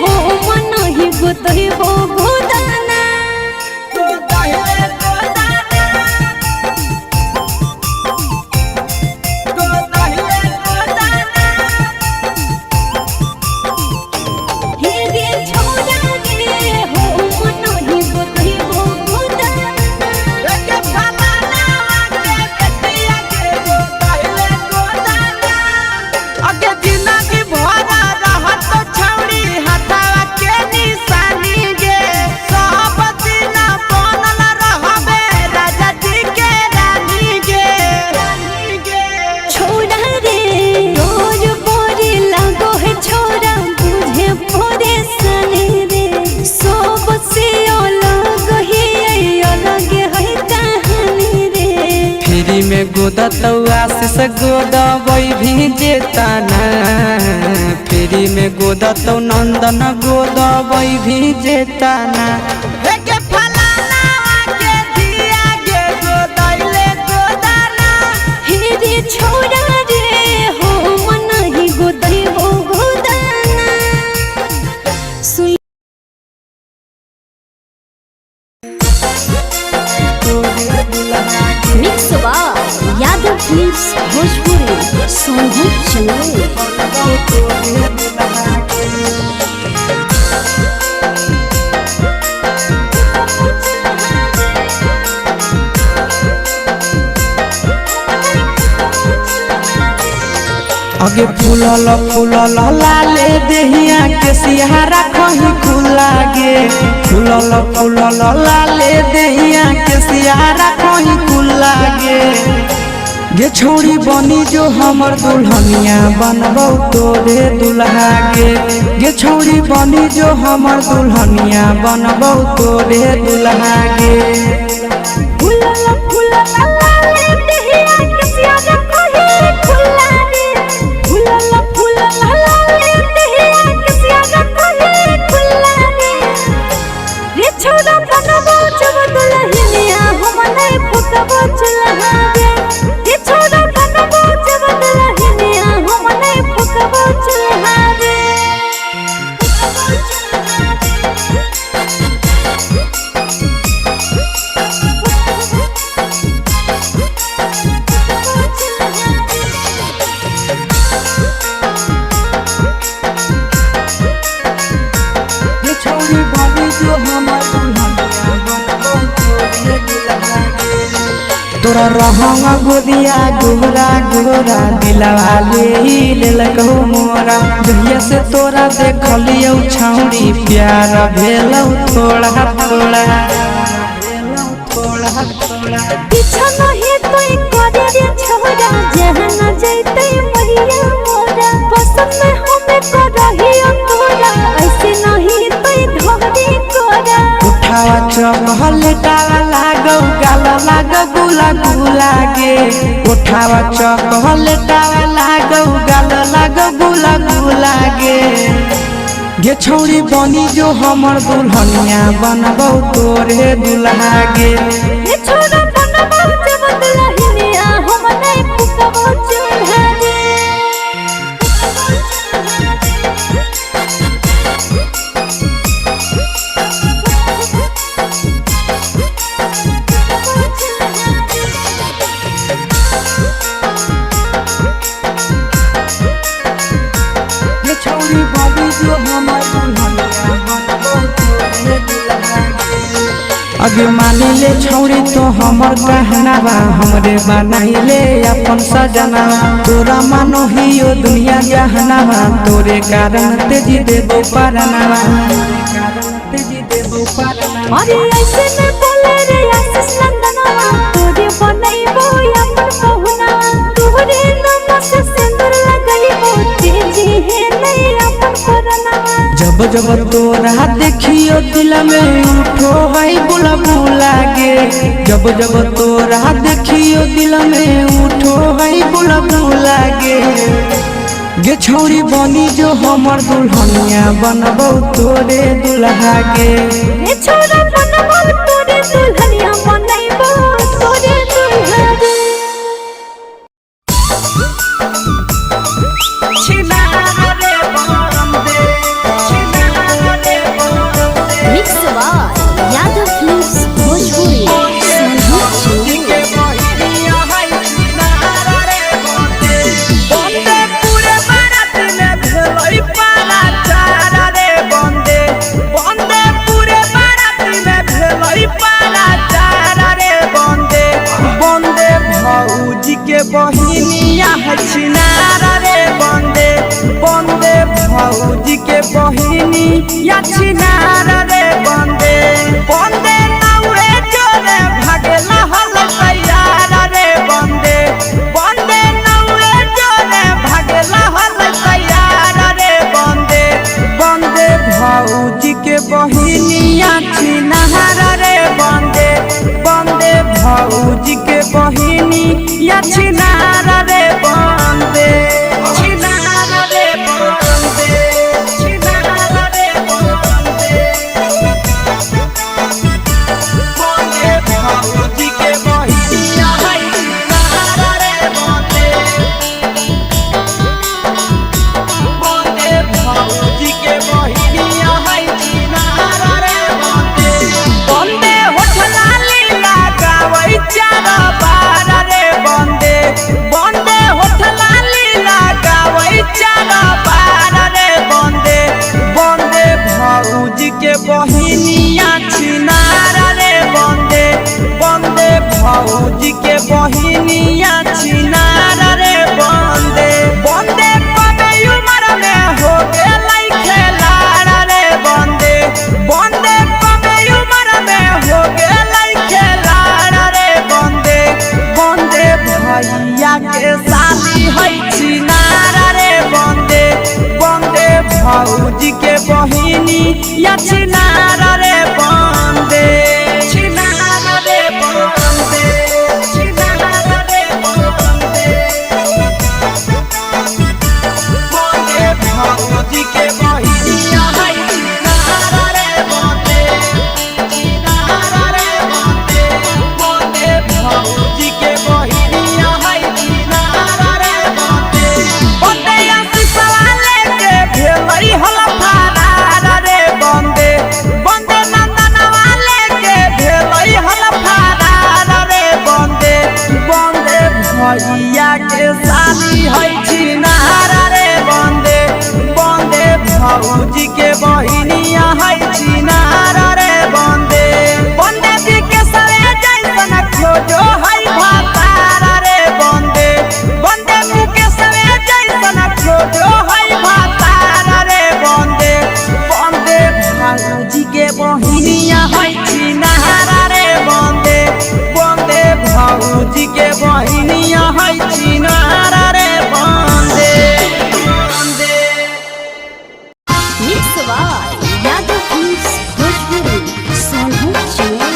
हो मन ही गोतइबो गोदाना। गोदाइले गोदाना। गोदाइले गोदाना। हे रे छोरा रे हो मन ही गोतइबो गोदाना। के फलाना के बेटिया के गोदाइले गोदाना। अगे जिंदगी भरा रहत छौड़ी हथवा के निशानी गे। सब दिन बनल रहबे राजा जी के रानी गे। छोरा रे रोज बोरे लागो है छोरा बुझे परेशानी रे। सब से अलग है अलग है कहानी रे। फ्री में गोदतौ आशीष गोदबै भी जेताना। फ्री में गोदतौ नंदन गोदबै भी जेताना। के फलाना के दिया गे गोदाइले गोदाना। हे रे छोरा रे हो मन ही गोतइबो गोदाना। सुन mix by Yadav films Bhojpuri Sonu Chandel. अगे फूलल फूलल लाले देहिया के सिहारा खही खुला गे। फूलल फूलल लाले देहिया के सिहारा खही खुला गे। गे छौड़ी बनी जो हमर दुल्हनिया बनबौ तोरे दुल्हा गे। गे छौड़ी बनी जो हमर दुल्हनिया बनबौ तोरे दुल्हा गे। फूलल फूलल लाले देहिया के सियारा कहे खुला रे। फूलल फूलल लाले देहिया के सियारा कहे खुला रे। रे छोरा बनबो जब दुल्हनिया हम नहीं फुकबो चूल्हा रे। रे छोरा बनबो जब दुल्हनिया हम नहीं फुकबो चूल्हा रे। गे छौड़ी बनी जो हमर दुल्हनिया बनबौ तोरे दुल्हा गे। तोरा रहंग गोदिया गोरा गोरा दिलवा ले लेलकौ मोरा। जहिया से तोरा देखलियौ छौड़ी प्यार भेलौ थोड़ा थोड़ा। पीछा नहीं तोय करे रे छोरा जहाँ न जैते मैया मोरा। पसंद में हमें करही तोरा ऐसे नहीं तोय धरे कोरा। उठावा चॉकलेटावा लागौ गाल लागौ गुला गुला गे। उठावा चॉकलेटावा लागौ गाल लागौ गुला गुला गे। गे छौड़ी बनी जो हमर दुल्हनिया बनबौ तोरे दुल्हा गे। रे छोरा बनबो जब दुल्हनिया हम नहीं फुकबो चूल्हा रे। गे छौड़ी बनी जो हमर दुल्हनिया बनबौ तोरे दुल्हा गे। अगे मानी ले छौड़ी तो हमर कहनावा हमरे बनाइले अपन सजना। तोरा मानो हियो दुनिया जहनावा तोरे कारण तेजी देबो परनावा। अरे ऐसे में बोले रे आशीष नंदनवा तोरे बनैबो अपन पहुना। तोरे नाम से सिंदूर लगैबो तेजी है नहीं अपन परनावा। जब जब तोरा देखियो दिल में उठो है बुला बुला गे। जब जब तोरा देखियो दिल में उठो है बुला बुला गे। गे छौरी बनी जो हमर दुल्हनिया बनबौ तोरे दुल्हा गे। रे छोरा बनबौ तोरे दुल्हनिया बनैबौ तोरे दुल्हा गे। Mix by Yadav films Bhojpuri. बंदे पूरे बारात में भेलै पारा चारा रे बंदे, बंदे पूरे बारात में भेलै पारा चारा रे बंदे, बंदे भौजी के बहिनिया है छिनारा रे बंदे, बंदे भौजी के बहिनिया छिनारा रे बंदे, बंदे नौरे जोरे भागेला हल तैयार रे बंदे, बंदे नौरे जोरे भागेला हल तैयार रे बंदे, बंदे भौजी के बहिनिया छिनारा रे बंदे, बंदे भौजी के बहिनिया छिनारा रे बंदे, छिनारा रे बंदे, छिनारा रे बंदे, बंदे भौजी के बहिनिया है छिनारा रे बंदे, बंदे भौजी के बहिनिया है छिनारा रे बंदे, बंदे होठ लाली लगावै चार बार रे बंदे, बंदे होठ लाली लगावै चार बार रे बंदे, बंदे भौजी के बहिनिया छिनारा रे बंदे, बंदे भौजी के बहिनिया छिनारा रे बंदे, बंदे कमे उमर में हो गेलै खेलारा रे बंदे, बंदे कमे उमर में हो गेलै खेलारा रे बंदे, बंदे भैया के साली है छिनारा रे बंदे, बंदे भौजी के बहिनी या छिनारा रे बंदे, छिनारा रे बंदे, छिनारा रे बंदे, बंदे भौजी के बहिनिया है छिनारा रे बंदे, छिनारा रे बंदे, बंदे भौजी के बहिनिया है छिनारा रे बंदे, बंदे आशीषवा लेके भेलै हलफारा रे बंदे, बंदे नंदनवा लेके भेलै हलफारा रे बंदे, बंदे भैया के साली है छिनारा रे बंदे, बंदे भौजी के बहिनिया है छिनारा रे बंदे, बंदे जी के सरे जैसन खोजो है भातारा रे बंदे, बंदे मुकेश रे जैसन खोजो है भातारा रे बंदे, बंदे भौजी के बहिनिया है छिनारा रे बंदे, बंदे भौजी के बहिनिया है छिनारा रे बंदे, बंदे। Mix by Yadav films Bhojpuri. Sonu Chinu.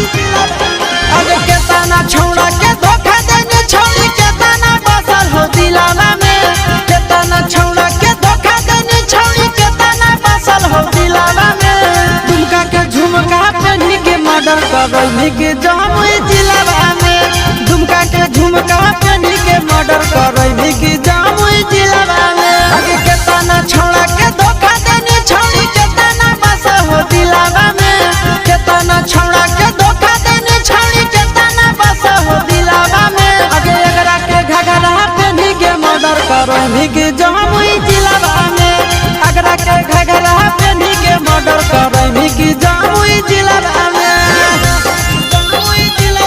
अरे केतना छौड़ा के धोखा देने छौड़ी केतना बसल हो दिलावा में, केतना छौड़ा के धोखा देने छौड़ी केतना बसल हो दिलावा में, दुमका के झुमका पहनी के मर्डर करैली के जमुई जिलावा में, दुमका के झुमका पहनी के मर्डर करैली के जमुई जिलावा में। अरे केतना छौड़ा के धोखा देने छौड़ी केतना बसल हो दिलावा में, केतना छौड़ा के धोखा देने छौड़ी केतना बस हो दिलावा में, अगे एकरा के घघरा पेन्ही के मर्डर करैली के जमुई जिलावा में, अगरा के घघरा पेन्ही के मर्डर करैली के जमुई जिलावा में, जमुई जिलावा।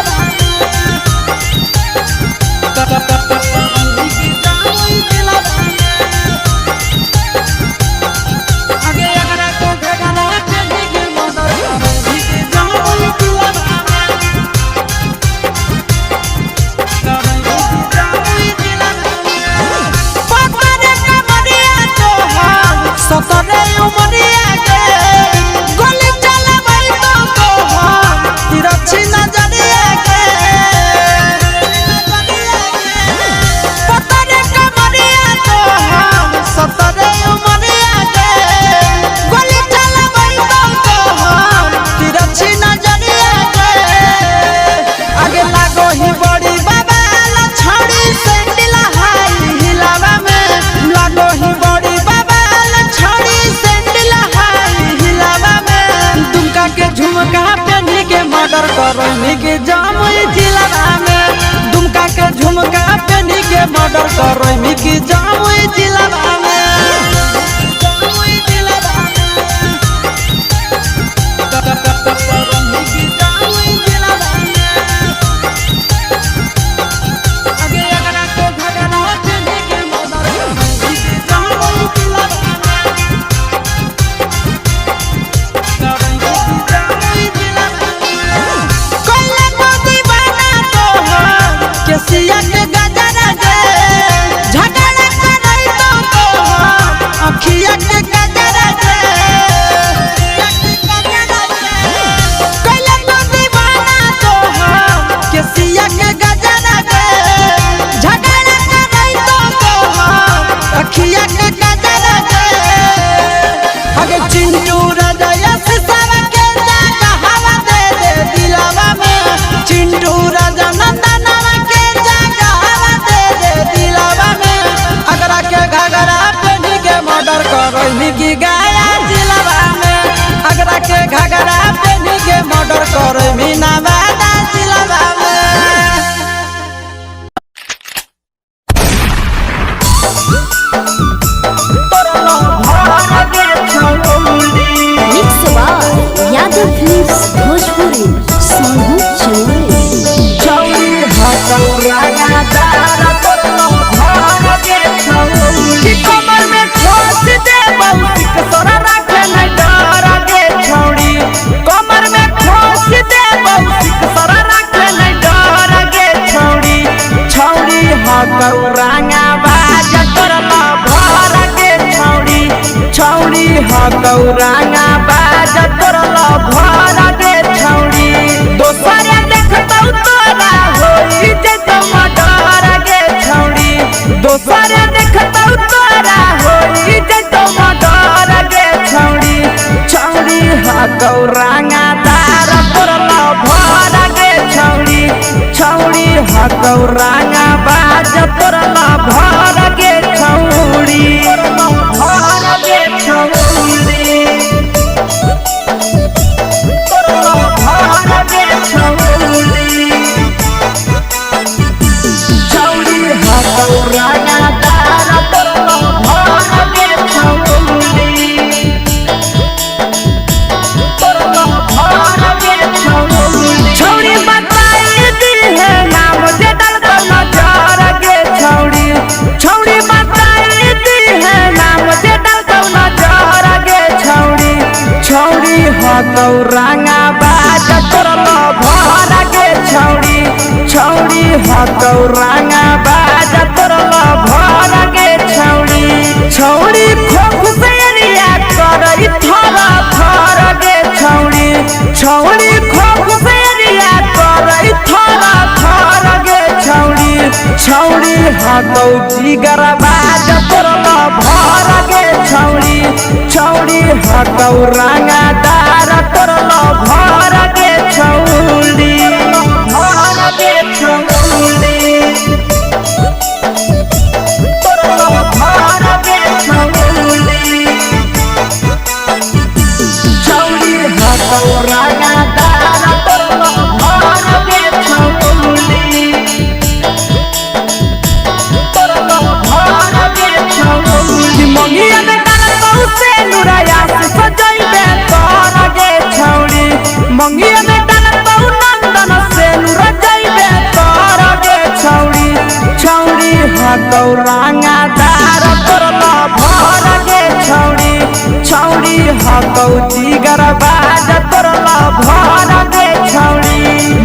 के जमुई जिलावा में। दुमका के झुमका पेनी के मर्डर करैमी की जमुई जिलावा में। जमुई जिलावा में। करैमी की जमुई जिलावा में। आगे अगरा के घगरा पेनी के मर्डर करैमी की जमुई जिलावा में। करैमी की जमुई जिलावा में। कोइला को दीवाना तोहर केसिया के गजरा गे, झगड़ा करई तो तोहर अखिया के गजरा गे। कोइला को दीवाना तोहर केसिया के गजरा गे, झगड़ा करई तो तोहर अखिया के गजरा गे। अगे चिंटू राजा सिसावा के जागा हवा दे दे दिलावा में। चिंटू राजा नंदनवा के जागा हवा दे दे दिलावा में। अगरा के घगरा पेनी के मर्डर करैमी की गया जिलावा में। अगरा के घगरा पेनी के मर्डर करैमी नवादा जिलावा में। Mix by Yadav films Bhojpuri Sonu Chamoli. कि कमर में ठोस दे बहुतिक सोरा राखे नहीं डर गे छौड़ी। कमर में ठोस दे बहुतिक सोरा राखे नहीं डर गे छौड़ी। छौड़ी हकौ रांगा बाज करला भर गे छौड़ी। छौड़ी हकौ रांगा बाज करला भर गे छौड़ी। दोसर देखतौ तोरा होई जैतौ मर्डर गे छौड़ी। दोसर देखतौ तोरा होई जैतौ मर्डर गे छौड़ी। छौड़ी हकौ रांगा तार तोरला भर गे छौड़ी। छौड़ी हकौ रांगा बाज तोरला भर गे छौड़ी। भर गे छौड़ी। तोरला भर गे छौड़ी। छौड़ी हकौ रांगा तार तोरला भर गे छौड़ी। तोरला भर गे छौड़ी। छौड़ी बताई दी है नाम जे डलतो नजर गे छौड़ी। छौड़ी बताई दी है नाम जे डलतो नजर गे छौड़ी। छौड़ी हकौ रांगा बाज तोरला भर गे छौड़ी। छौड़ी हकौ रांगा बाज तोरला भर गे छौड़ी। छौड़ी खोख से एरिया करई थर थर गे छौड़ी। छौड़ी खोख से एरिया करई थर थर गे छौड़ी। छौड़ी हकौ जिगर बाज तोरला भर गे छौड़ी। छौड़ी हकौ रांगा दार तोरला भर गे छौड़ी। भर गे छौड़ी। तोरला भर गे छौड़ी। छौड़ी हकौ रांगा दार तोरला भर गे छौड़ी। तोरला भर गे छौड़ी। मंगिया में डालतौ से नुराया से सजैबे तोर गे छौड़ी। मंगिया में डालतौ नंदन से नुरा जैबे तोर गे छौड़ी। छौड़ी हकौ रांगा दार तोरला भर गे छौड़ी। छौड़ी हकौ जिगर बाज तोरला भर गे छौड़ी।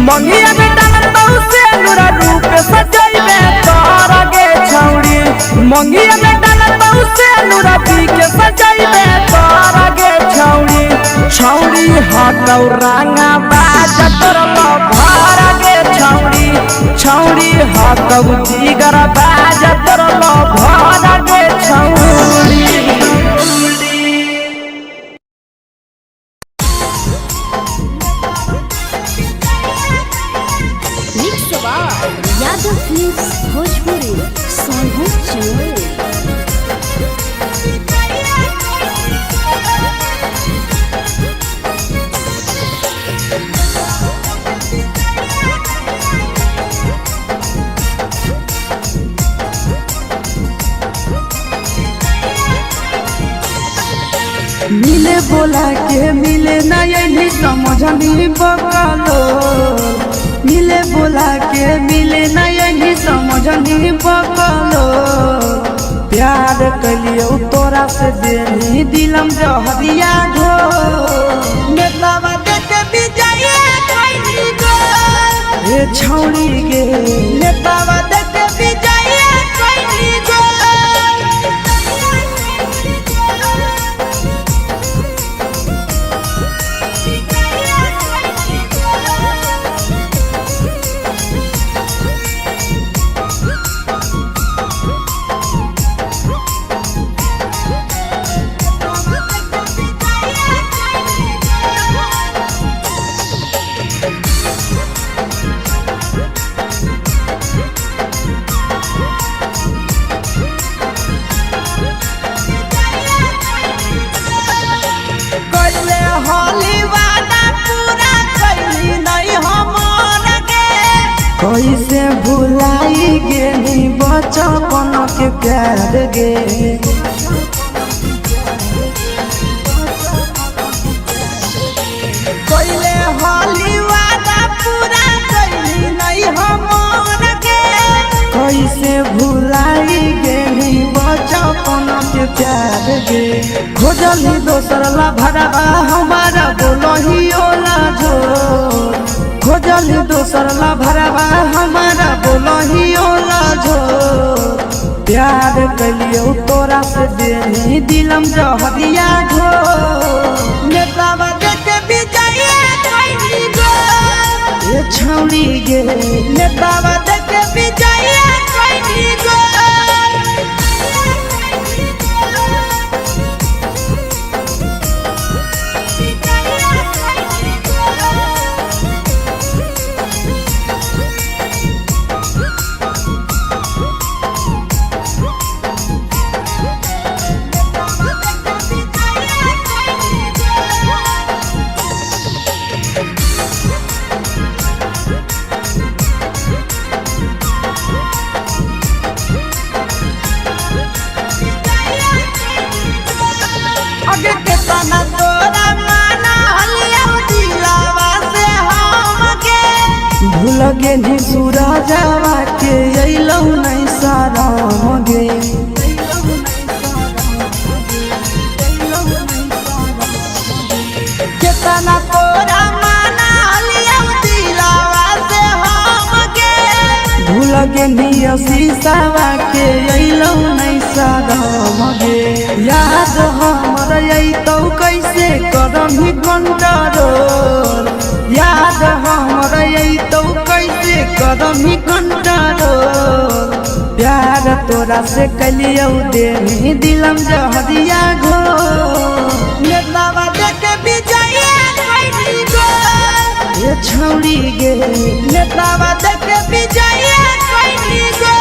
मंगिया में डालतौ से नुरा रूप सजैबे तोर गे छौड़ी। मंगिया में डालतौ से नुरा पी के सजैबे तोर गे छौड़ी। छौड़ी हकौ रांगा बाज तोरला भर गे छौड़ी। छौड़ी हकौ जिगर बाज तोरला भर गे छौड़ी। Mix by Yadav films Bhojpuri Sonu Chamoli. Thank you. बोला के मिले नहीं समझनी बकलो, मिले बोला के मिले नहीं समझनी बकलो। प्यार कलियो तोरा से देनी दिलम जहरिया घो, नेतावा देख विजय कोइनी गो। हे छौड़ी गे नेतावा देख विजय कोइनी गो। कैले होली वादा पूरा कैली नहीं हमर गे। कैसे भुलाई गेनी बचपन के प्यार गे। कैले होली वादा पूरा कैली नहीं हमर गे। कैसे भुलाई गेनी बचपन के प्यार गे। खोजली दोसर ला भरवा हमारा बोलही ओला जो, खोजली दोसर ला भरवा हमारा बोलही ओला जो। प्यार कलियो तोरा से देनी दिलम जहरिया घो, नेतावा देख विजय कोइनी गो। हे छौड़ी गे नेतावा देख विजय कोइनी गो। अगे केतना तोरा माना हलिया दिलावा से हमके। भूल गेनी सूरजवा के अइलौ नहीं शरम गे। केतना तोरा माना हलिया दिलावा से हमके। भूल गेनी शीशावा के अइलौ नहीं शरम गे। याद हमर अइतौ कैसे करम कंट्रोल, याद हमर अइतौ कैसे करम कंट्रोल। प्यार तोरा से कलियौ देनी दिलम जहरिया घो, नेतावा देख विजय कोइनी गो। हे छौड़ी गे नेतावा देख विजय कोइनी गो।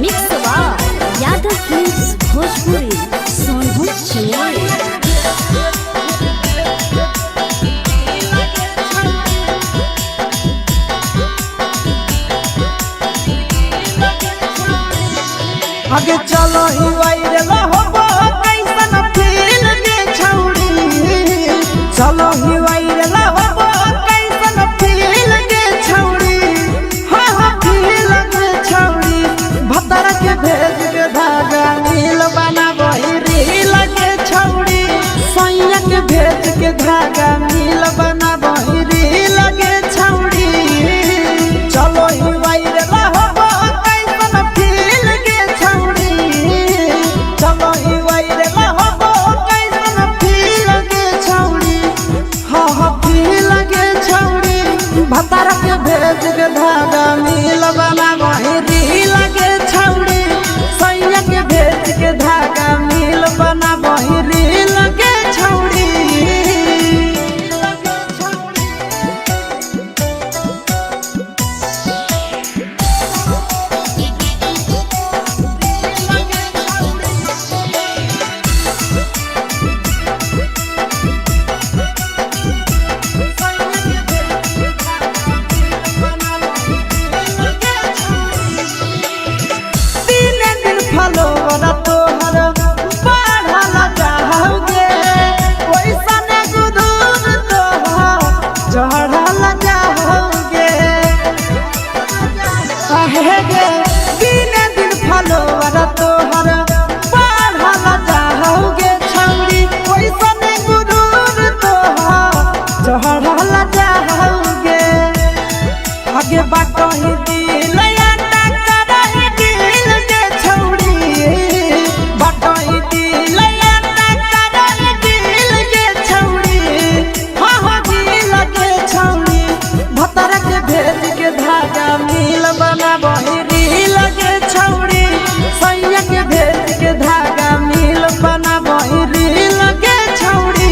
Mix by Yadav films Bhojpuri Sonbhadra Chennai. आगे चलो ही वायरल होबो कैसन फील गे छौड़ी। चलो ही वायरल होबो कैसन फील गे छौड़ी। हाँ हाँ फील गे छौड़ी। भतर के भेज के धागा नील बनाबही रील गे छौड़ी। सैया के भेज के धागा नील बनाबही रील गे छौड़ी। चलो ही वायरल होबो कैसन फील गे छौड़ी। चलो ही वायरल होबो कैसन फील गे छौड़ी। हाँ। फलोवर तोहर बढ़ल जाओगे ओइसन गुदूर तोहर चढ़ल जाओगे आहे गे दिन दिन फलोवर तोहर बढ़ल जाओगे छौरी ओइसन गुदूर तोहर चढ़ल जाओगे आगे बाटही दिल आटा करही दिल के छौरी बाटही दिल आटा करही दिल के छौरी हाँ हाँ दिल के छौरी भतर के भेज के धागा मिल बनाबही रील के छौरी सैया के भेज के धागा मिल बनाबही रील के छौरी।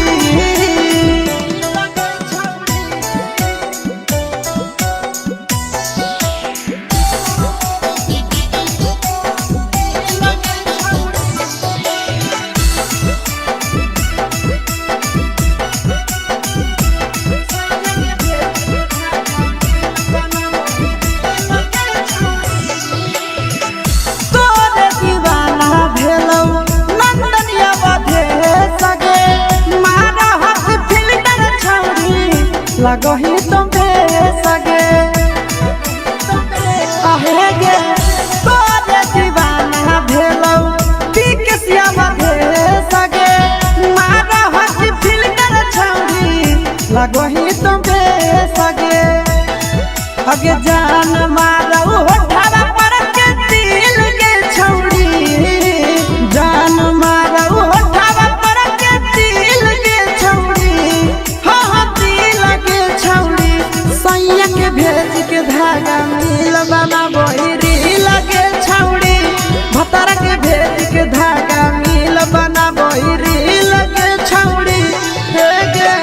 तोरे दीवाना भेलौ नंदनिया बधे सगे मारा हाथ फिल्टर छौरी लगही तुम सगे आहे गे तोरे दीवाना भेलौ पिकसिया बधे सगे मारा हाथ फिल्टर छौरी लगही तुम सगे अगे जान मारौ होठवा पर के दिल के छौरी जान मारौ होठवा पर के दिल के छौरी हाँ हाँ दिल के छौरी सैया के भेज के धागा मिल बनाबही रील के छौरी भतर के भेज के धागा मिल बनाबही रील के छौरी हे गे।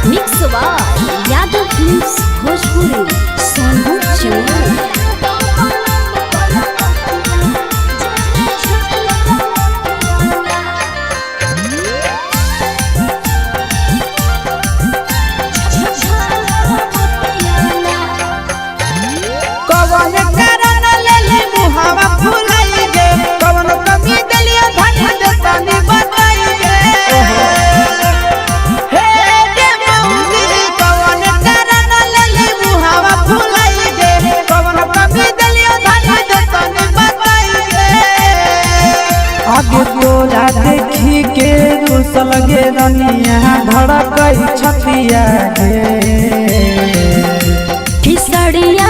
Mix by Yadav films Bhojpuri Sonpur Chennai. कवन कारण लेले मुहावा फुलाई गे कवन कमी देलियो धन देतानी बताई गे हे गे मौगी कवन कारण लेले मुहावा फुलाई गे कवन कमी देलियो धन देतानी बताई गे आगे तोरा देखी के रुसल गे रनिया धड़कई छतिया गे। किसड़िया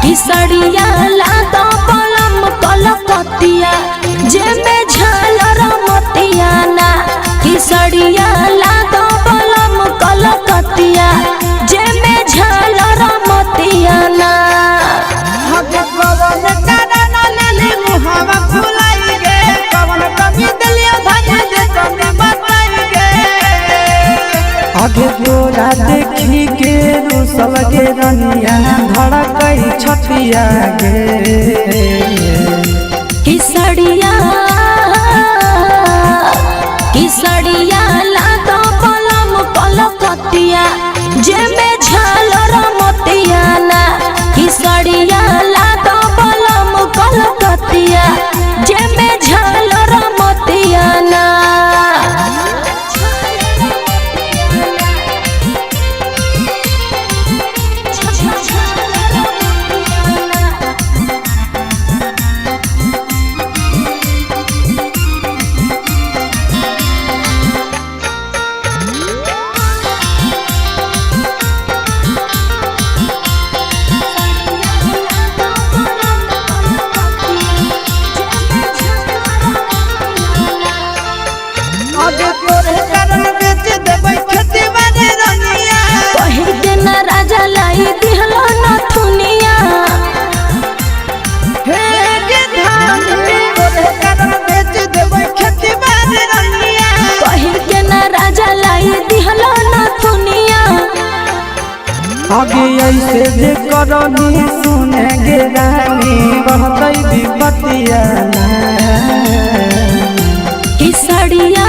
किसड़िया लादा पलम कलकतिया जेमे झालर मोतिया ना किसड़िया लादा पलम कलकतिया जेमे झालर मोतिया ना। हगे कवन कारण लेले मुहावा फुलाई गे कवन कमी देलियो धन देतानी बताई गे आगे तोरा देखी के रुसल गे रनिया धड़कई छतिया गे। किसड़िया किसड़िया लादा पलम कलकतिया जेमे झालर मोतिया ना किसड़िया लादा पलम कलकतिया जेमे झालर मोतिया ना। आगे तोरे कारण बेच देबै खेती बाड़ी रनिया कही के ना राजा लाई दिहलो नथुनिया हे गे धानी तोरे कारण बेच देबै खेती बाड़ी रनिया कही के ना राजा लाई दिहलो नथुनिया। आगे ऐसे जे करनी सुने गे रानी बढ़तै विपतिया ना। कि सड़िया